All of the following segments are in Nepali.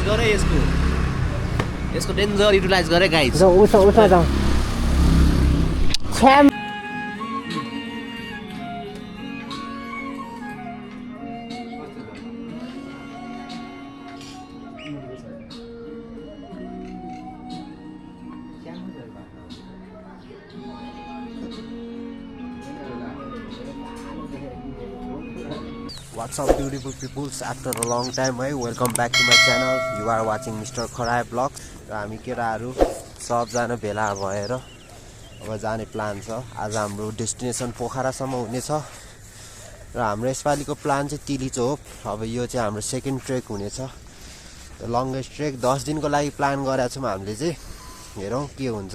युटिलाइज गरे यसको डेन्जर युटिलाइज गरे गाइस उसा जाऊ छ्याम What's up beautiful peoples, after a long time है welcome back to my channel you are watching mister Kharay blogs र हामी केटाहरू सबजना भेला भएर अब जाने प्लान छ। आज हाम्रो डेस्टिनेसन पोखरासम्म हुनेछ र हाम्रो यसपालिको प्लान चाहिँ तिलिचोक। अब यो चाहिँ हाम्रो सेकेन्ड ट्रेक हुनेछ, लङ्गेस्ट ट्रेक 10 दिनको लागि प्लान गरेका छौँ हामीले चाहिँ। हेरौँ के हुन्छ।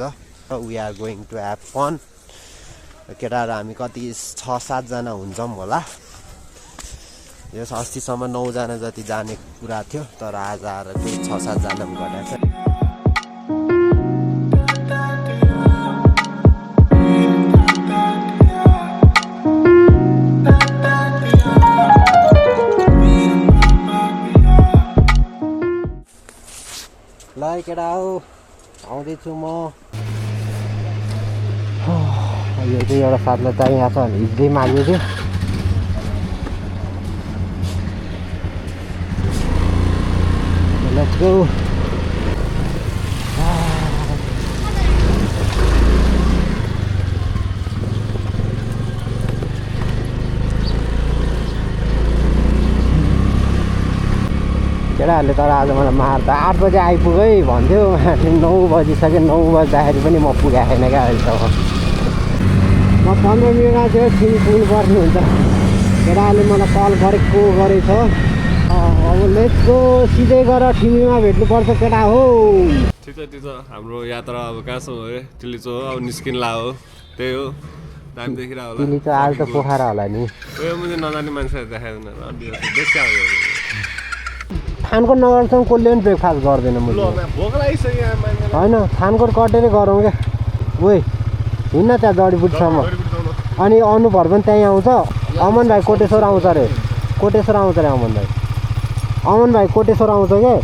We are going to have fun. केटाहरू हामी कति 6-7 जना हुन्छौँ होला। यस अस्तिसम्म 9 जना जति जाने कुरा थियो, तर आज आएर चाहिँ 6-7 जना पनि गरेको छ। ल केटा हो आउँदैछु म। यो चाहिँ एउटा साथलाई चाहिएको छ भने हिजै माग्यो थियो। Let's go. केटाहरूले तर आज मलाई मार्दा 8 बजे आइपुग्यो है भन्थ्यो, 9 बजिसक्यो। 9 बज्दाखेरि पनि म पुगेको छैन क्या अहिलेसम्म। म 15 मिनटमा चाहिँ ठिमी पुग्नुपर्ने हुन्छ। केटाहरूले मलाई कल गरेछ। अब लेट्स गो, सिधै गएर ठिमीमा भेट्नुपर्छ केटा हो। ठिक छ हाम्रो यात्रा अब कहाँसम्म हो तिलिचो अब निस्किन्ला हो। त्यही हो टाइम देखिरह होला। तिलिचो आज त पोखरा होला नि। यो मैले नजाने मान्छेहरू देखाइदैन थानकोट नगरसँग कसले पनि ब्रेकफास्ट गर्दैन मैले। भोक लागिसक्यो होइन थानकोट कटेरै गरौँ क्या। ओइ हिँड्न त्यहाँ जडीबुटीसम्म। अनि अनुभर पनि त्यहीँ आउँछ। अमन भाइ कोटेश्वर आउँछ अरे। कोटेश्वर आउँछ अरे अमन भाइ। अमन भाइ कोटेश्वर आउँछ क्या।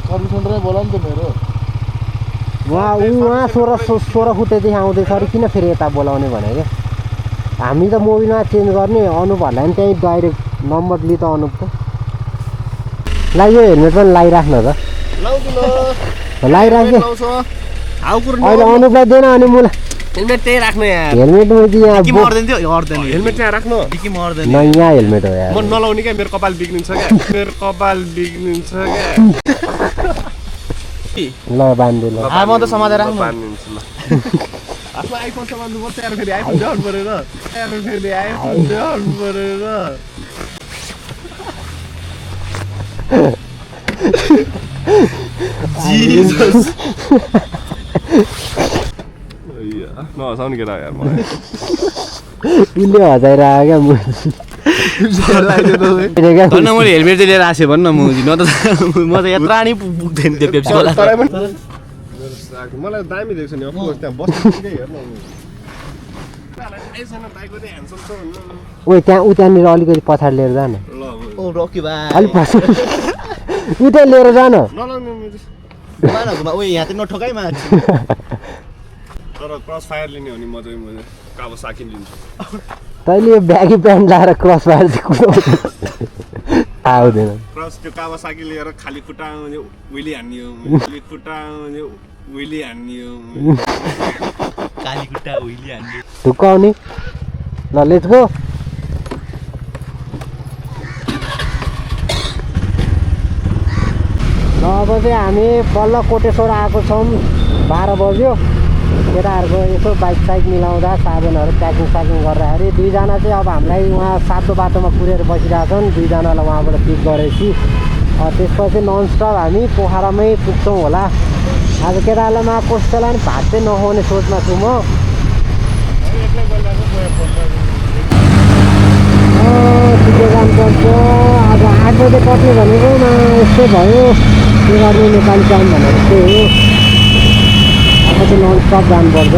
सर्भिस सेन्टरै बोला नि त मेरो। उहाँ 16 फुटेदेखि आउँदैछ अरे, किन फेरि यता बोलाउने भने क्या। हामी त मोबिलमा चेन्ज गर्ने, अनुपहरूलाई पनि त्यहीँ डाइरेक्ट नम्बर लि त अनुप त। ल यो हेलमेट पनि लगाइराख्न त। लगाइराख्यो अहिले अनुपलाई दिएन अनि मलाई हेलमेट त्यही राख्नु यार। हेलमेट मैले यहाँ कि मर्दैन थियो अर्दैन हेलमेट त्यहाँ राख्नु कि मर्दैन। न यहाँ हेलमेट हो यार। म नलाउने क्या, मेरो कपाल बिग्रिन्छ क्या। मेरो कपाल बिग्रिन्छ क्या। ल बान्दिनु ल। म त समातेर राख्नु। बान्दिन्छु ल। आफ्नो आइफोन समात्नु पर्छ यार, फेरि आइफोन ल्याउनु पऱ्यो र। फेरि आइफोन ल्याउनु पऱ्यो र। जिजस नहसाउने केटा यार मलाई। उसले हजाइरहेको क्या भन्न मैले हेलमेट चाहिँ लिएर आएको भन्न मुजी न त म त यत्रा नि पुग्दैन त्यो पेप्सी होला। मलाई दामी देख्छ नि अफकोर्स त्यहाँ बस्दै हेर्नु। ओ त्यहाँ त्यहाँनिर अलिकति पछाडि लिएर जान। ओ रकी भाइ अलिक पछाडि उतै लिएर जान। घुमा ओ यहाँ चाहिँ नठोकाइ मा। तर क्रस फायर लिने हो नि म चाहिँ काबो साकिन लिन्छु। तैँले यो ब्यागी प्यान्ट लगाएर क्रस फायर चाहिँ कुदाउँछ आउँदैन। क्रस त्यो काबो साकी लिएर खाली खुट्टा विली हान्ने हो। खाली खुट्टा विली हान्ने हो। काली खुट्टा विली हान्ने ढुक्काउने। ल लेट्स गो। ल अब चाहिँ हामी बल्ल कोटेश्वर आएको छौँ। 12 बज्यो। केटाहरूको यसो बाइक साइक मिलाउँदा साधनहरू प्याकिङ गर्दाखेरि 2 जना चाहिँ अब हामीलाई उहाँ सातो बाटोमा कुरेर बसिरहेछन्। 2 जनालाई उहाँबाट पिक गरेपछि त्यसपछि ननस्टप हामी पोखरामै पुग्छौँ होला। आज केटाहरूलाई मा कसैलाई पनि भात चाहिँ नखुवाउने सोचमा छु म। ठिकै जानुपर्छ। आज 8 बजे कट्ने भनेको न यस्तै भयो। के गर्ने नेपाली काम भनेर त्यही हो। अब चाहिँ ननस्टप जानुपर्छ।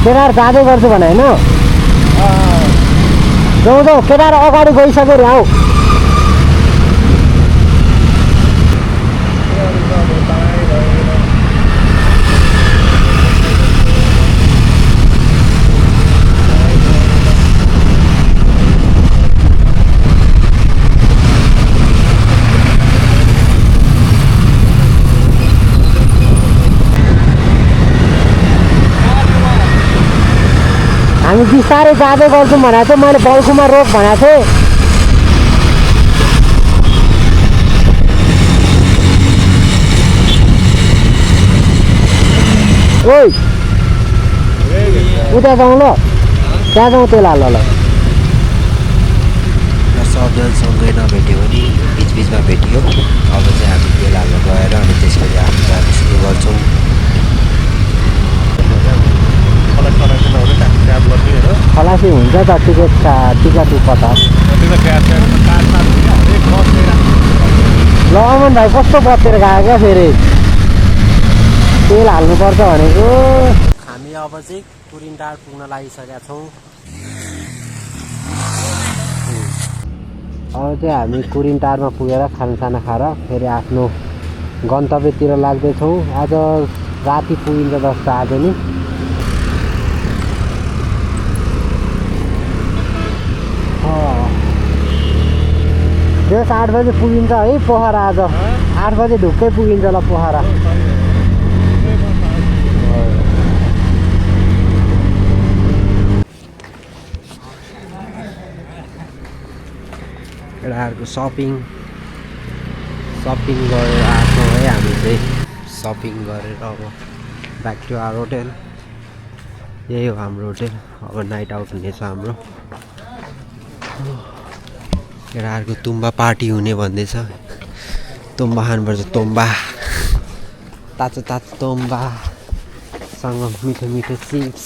केटाहरू जाँदै गर्छु भने होइन जाउँ जाउँ केटाहरू अगाडि गइसक्यो अरे आऊ हामी बिस्तारै जाँदै गर्छौँ भनेको थिएँ मैले बल्कुमा रोक भनेको थिएँ ओइ उता जाउँ ल त्यहाँ जाउँ तेल हाल ल सबजनसँगै नभेट्यो भने बिचबिचमा भेटियो अब चाहिँ हामी तेल हाल्न गएर अनि त्यसपछि हामी जानु सुरु गर्छौँ खलासी हुन्छ त टिकट 50 ल अमन भाइ कस्तो बतेर गयो क्या फेरि तेल हाल्नुपर्छ भनेको हामी अब चाहिँ कुरिनटार पुग्न लागिसकेका छौँ अब चाहिँ हामी कुरिनटारमा पुगेर खानासाना खाएर फेरि आफ्नो गन्तव्यतिर लाग्दैछौँ आज राति पुगिन्छ जस्तो आज नि जस 8 बजे पुगिन्छ है पोखरा आज 8 बजे ढुक्कै पुगिन्छ ल पोखरा केटाहरूको सपिङ गरेर आएको है हामी चाहिँ सपिङ गरेर अब ब्याक टु आवर होटेल यही हो हाम्रो होटेल अब नाइट आउट हुनेछ हाम्रो केटाहरूको तुम्बा पार्टी हुने भन्दैछ तुम्बा खानुपर्छ तुम्बा तातो तातो तुम्बासँग मिठो मिठो चिप्स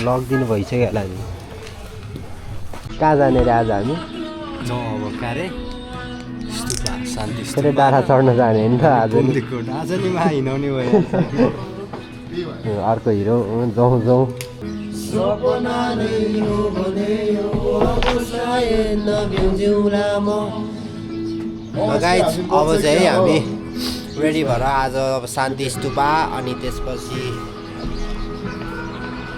लगिदिनु भइसक्यो होला नि कहाँ जाने रे आज हामी फेरि डाँडा चढ्न जाने नि त आज अर्को हिरो जाउँ जाउँ गाइज अब चाहिँ हामी रेडी भएर आज अब शान्ति स्तूपा अनि त्यसपछि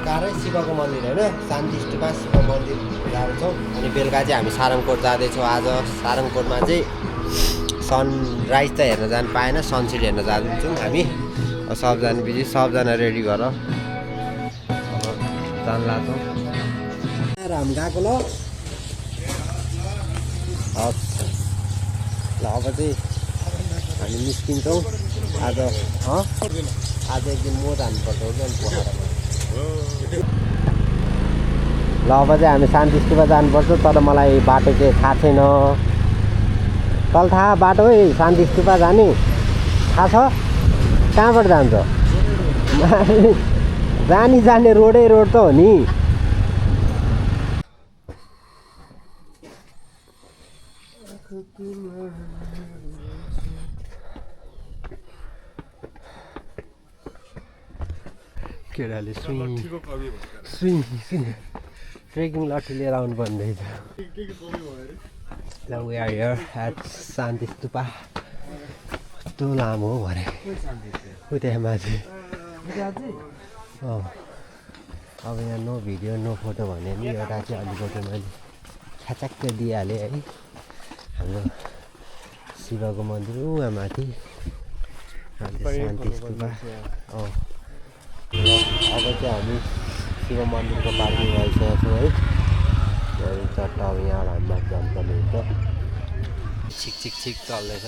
टाढै शिवको मन्दिर होइन शान्ति स्तूपा शिव मन्दिर जान्छौँ अनि बेलुका चाहिँ हामी सारङकोट जाँदैछौँ आज सारङकोटमा चाहिँ सनराइज त हेर्न जानु पाएन सनसेट हेर्न जान्छौँ हामी सबजना बिजी सबजना रेडी भएर अब जान लाग्छौँ हामी गएको ल ल अब चाहिँ हामी निस्किन्छौँ आज एक दिन म जानुपर्छ हो कि अनि पोखरामा ल अब चाहिँ हामी शान्ति स्तूपा जानुपर्छ तर मलाई बाटो चाहिँ थाहा छैन तल थाहा बाटो है शान्ति स्तूपा जाने थाहा छ कहाँबाट जान्छ जाने रोडै रोड त हो नि केटाले स्विङ ट्रेकिङ लट्ठी लिएर आउनु पर्ने रहेछ ल वी आर हियर एट शान्ति स्तूपा कस्तो लामो हो भने ऊ त्यहाँ माथि अब यहाँ नो भिडियो नो फोटो भने नि एउटा चाहिँ अलिकति मैले छ्याचक्क दिइहालेँ है हाम्रो शिवको मन्दिर उहाँ माथि शान्ति स्तूपा अब चाहिँ हामी शिव मन्दिरको पार्किङ आइसकेको छौँ है चट्ट अब यहाँ हामी माथि जानुपर्ने हुन्छ छिक चल्दैछ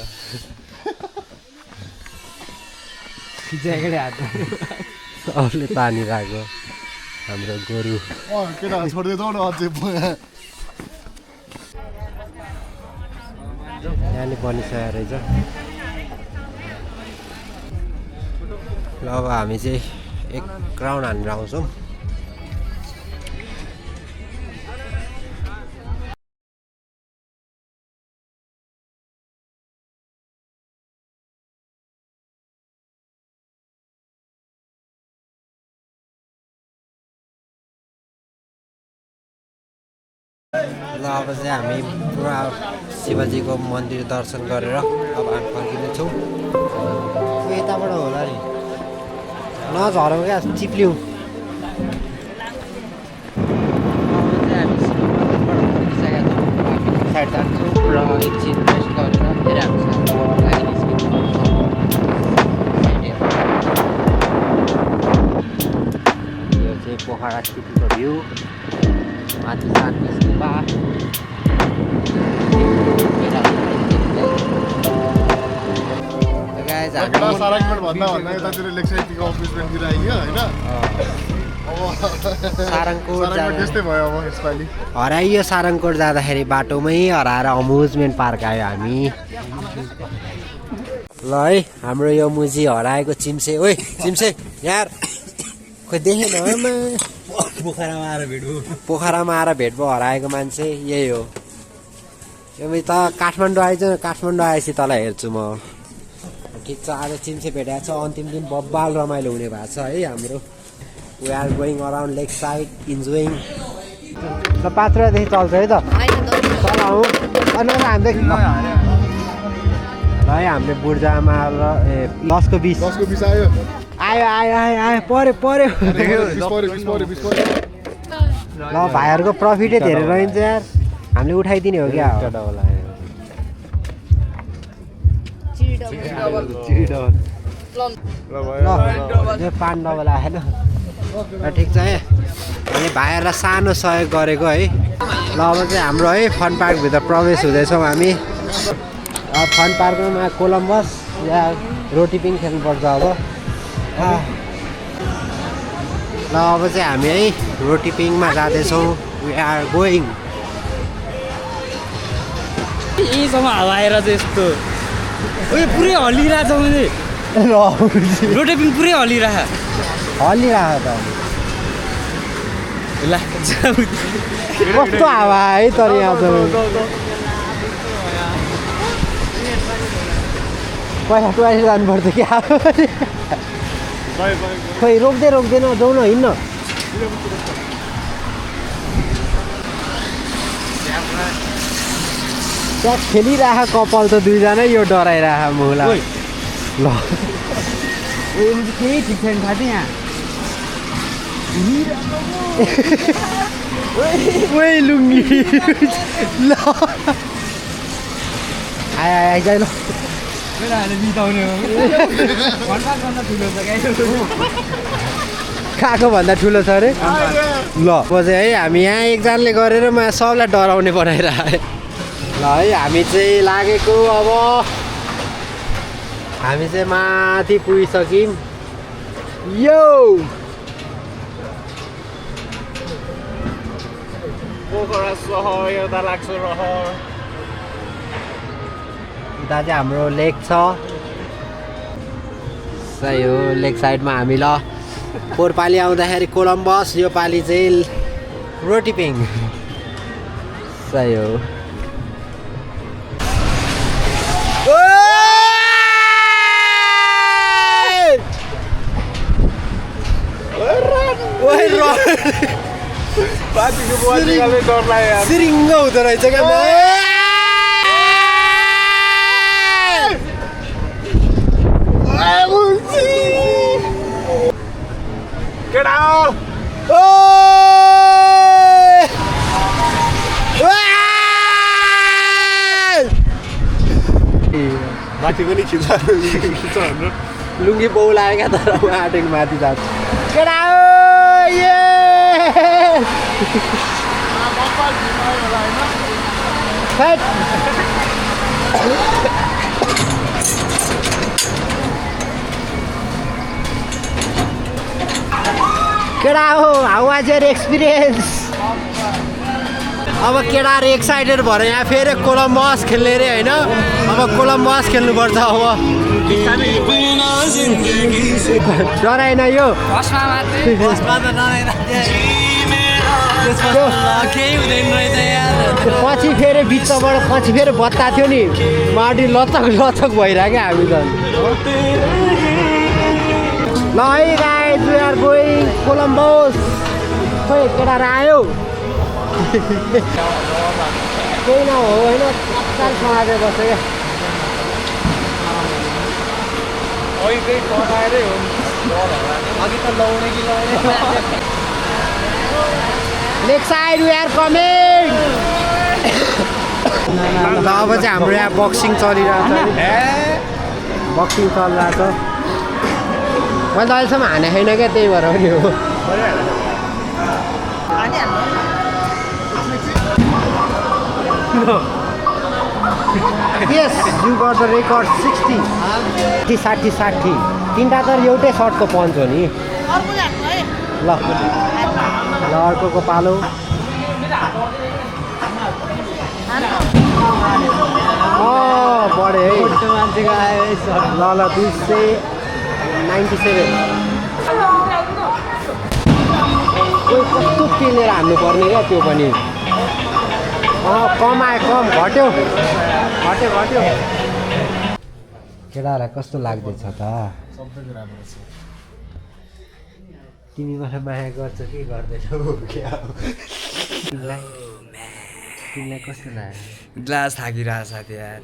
अरूले तानिरहेको हाम्रो गोरु यहाँले बनिसकेको रहेछ ल अब हामी चाहिँ एक राउन्ड हानेर आउँछौँ ल अब चाहिँ हामी पुरा शिवजीको मन्दिर दर्शन गरेर अब हामी फर्किनेछौँ। यताबाट होला नि नझरौँ क्या चिप्ल्यौँ। साइड जान्छौँ र एकछिन रेस्ट गरेर फेरि हामी लागि निस्किन्छौँ। यो चाहिँ पोखरा सिटीको भ्यू, माथि शान्ति सुब्बा। हराइयो सारङकोट जाँदाखेरि बाटोमै हराएर अम्युजमेन्ट पार्क आयो हामी। ल है हाम्रो यो मुजी हराएको चिम्से। ओइ चिम्से यार खोइ देखेन पोखरामा आएर भेट भयो हराएको मान्छे यही हो। यो त काठमाडौँ आएछ, काठमाडौँ आएपछि तँलाई हेर्छु म। ठिक छ आज चिम्से भेटाएको छ, अन्तिम दिन बब्बाल रमाइलो हुने भएको छ है हाम्रो। We are going around lake side enjoying. ल 5 रुपियाँदेखि चल्छ है त चलाउँ हामीले है हामीले बुर्जामा र लसको बिस आयो आयो आयो आयो आयो पर्यो पर्यो। ल भाइहरूको प्रफिटै धेरै रहन्छ यार, हामीले उठाइदिने हो क्या। यो 5 डबल आएन। ठिक छ है अनि भाइहरूलाई सानो सहयोग गरेको है। ल अब चाहिँ हाम्रो है फन पार्कभित्र प्रवेश हुँदैछौँ हामी। फन पार्कमा कोलम्बस या रोटी पिङ खेल्नुपर्छ अब। ल अब चाहिँ हामी है रोटी पिङमा जाँदैछौँ। We are going. यहीसम्म हावा आएर चाहिँ यस्तो उयो पुरै हल्लिरहेछ मैले। रोटी पिङ पुरै हल्लिरह त ल कस्तो हावा है तर यहाँ त पैसा टुवाइस जानुपर्छ क्या। खोइ रोक्दैन जाउँ न हिँड्न। त्यहाँ खेलिरह कपाल त दुईजना यो डराइरह मुला। ल केही ठिक छैन थाहा थियो यहाँ। ओइ लुङ्गी ल आइज ल बिताउने हो कहाँको भन्दा ठुलो छ अरे। ल अब चाहिँ है हामी यहाँ एकजनाले गरेर म सबलाई डराउने बनाइरहे। ल है हामी चाहिँ लागेको अब हामी चाहिँ माथि पुगिसक्यौँ। यो पोखरा सहर एउटा लाग्छ रहर। उता चाहिँ हाम्रो लेक छ। सही हो लेक साइडमा हामी ल पोहोर पालि आउँदाखेरि कोलम्बस, यो पालि चाहिँ रोटी पिङ। सही हो। सिरिङ्ग हुँदो रहेछ क्या। माथि पनि खिच्छ हाम्रो लुङ्गी बौ लाग्यो क्या तर आँटेको माथि जान्छ। केटा केटा हो हाउ वाज योर एक्सपिरियन्स। अब केटाहरू एक्साइटेड भएर यहाँ फेरि कोलम्बस खेल्ने अरे होइन। अब कोलम्बस खेल्नुपर्छ अब। डराएन यो पछि फेरि बिचबाट पछि फेरि बत्ता थियो नि माटी लचक लचक भइरह्यो क्या हामी त। ल है guys we are going Columbus. खोइ केटाहरू आयो केही न हो होइन चाल समातेर बस्छ क्या next side we are coming ल अब चाहिँ हाम्रो यहाँ बक्सिङ चलिरहेको छ बक्सिङ चलिरहेको छ मैले त अहिलेसम्म हाने छैन क्या त्यही भएर पनि हो yes you got the record 60 60 तिनवटा त एउटै सर्टको पञ्च हो नि ल ल अर्को पालो बढे है मान्छेको आयो ल 297 कस्तो पेलेर हान्नु पर्ने क्या त्यो पनि कम आयो कम घट्यो केटाहरूलाई कस्तो लाग्दैछ त तिमी मलाई माया गर्छौ के गर्दैछौ तिमीलाई कस्तो लाग्यो ग्लास थाकिरहेको साथी यार